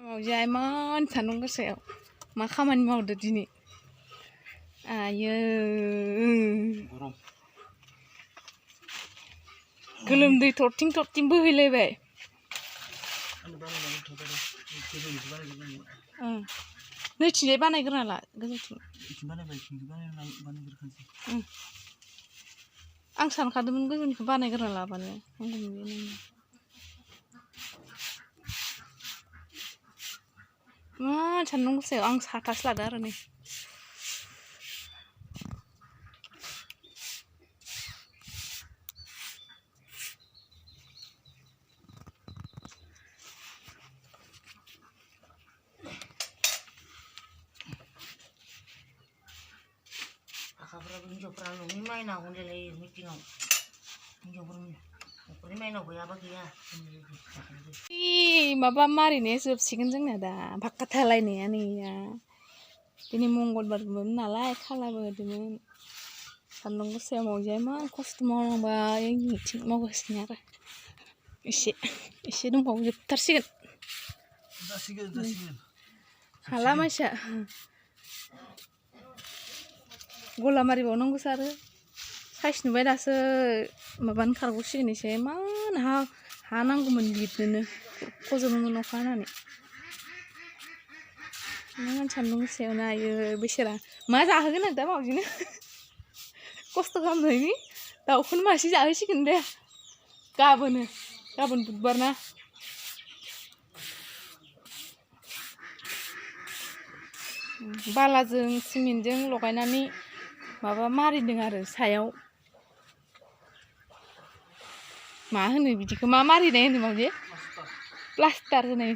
मावजायोमोन सान्दुं गोसायाव मा खामानि मावदो दिनै आयो गोलोमदै थरथिं थरथिं बोहैलायबाय नैथिंजाय बानायग्रोना ला गोजौथिं आं सानखादोंमोन गोजौनिखौ बानायग्रोना लाबानो हामगौमोन मा सान्दुं गोसायाव आं साथासो लादों आरो नै आखाफ्राबो हिन्जावफ्रा न'नि माइनाव होनलायलायो मिटिङाव हिन्जावफोरनि न'खरनि माइनाव गैयाबा गैया माबा मारिनाया जोबसिगोन जोंना दा भाक्काथालायनाया नैया दिनै मंगलबारमोन नालाय खालाबो होदोंमोन सान्दुं गोसायाव मावजायोमोन खस्थ' मावनांबाय मिथिं मावगासिनो आरो एसे दंबावो जोबथारसिगोन हाला मानसिया गला मारिबावनांगौसो आरो साइस नुबाय दासो माबानो खारग'सिगोन एसे इमान हा नांगौमोन लिरनोनो फज'नोमोन अखा हानानै इमान सान्दुं गोसायावनो आयो बेसेरा मा जाहोगोन आं दा मावजिनो खस्थ' खालामनायनि दाउखौनो मासे जाहोसिगोन दे गाबोन बुधबार ना बालाजों सिमेन्टजों लगायनानै माबा मारिदों आरो सायाव मा होनो बिदिखौ मा मारिनाय होनो मावजि प्लास्टार होनाय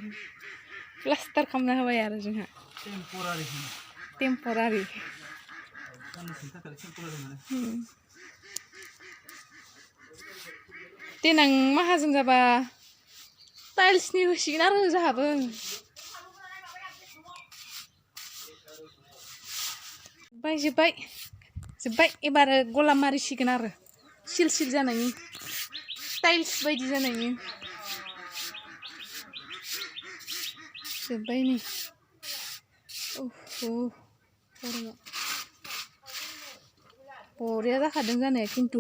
प्लास्टार खालामना होबाय आरो जोंहा टेम्परारि देनां माहाजोन जाबा टाइल्सनि होसिगोन आरो जोंहाबो जोब्बाय एबार गला मारिसिगोन आरो सिल सिल जानायनि टाइल्स बायदि जानायनि जोब्बाय नै बरिया जाखादों जानाया खिन्थु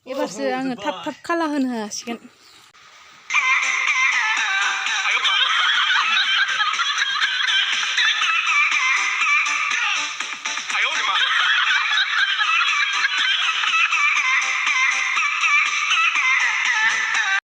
एबारसो आङो थाब थाब खाला होनो हासिगोन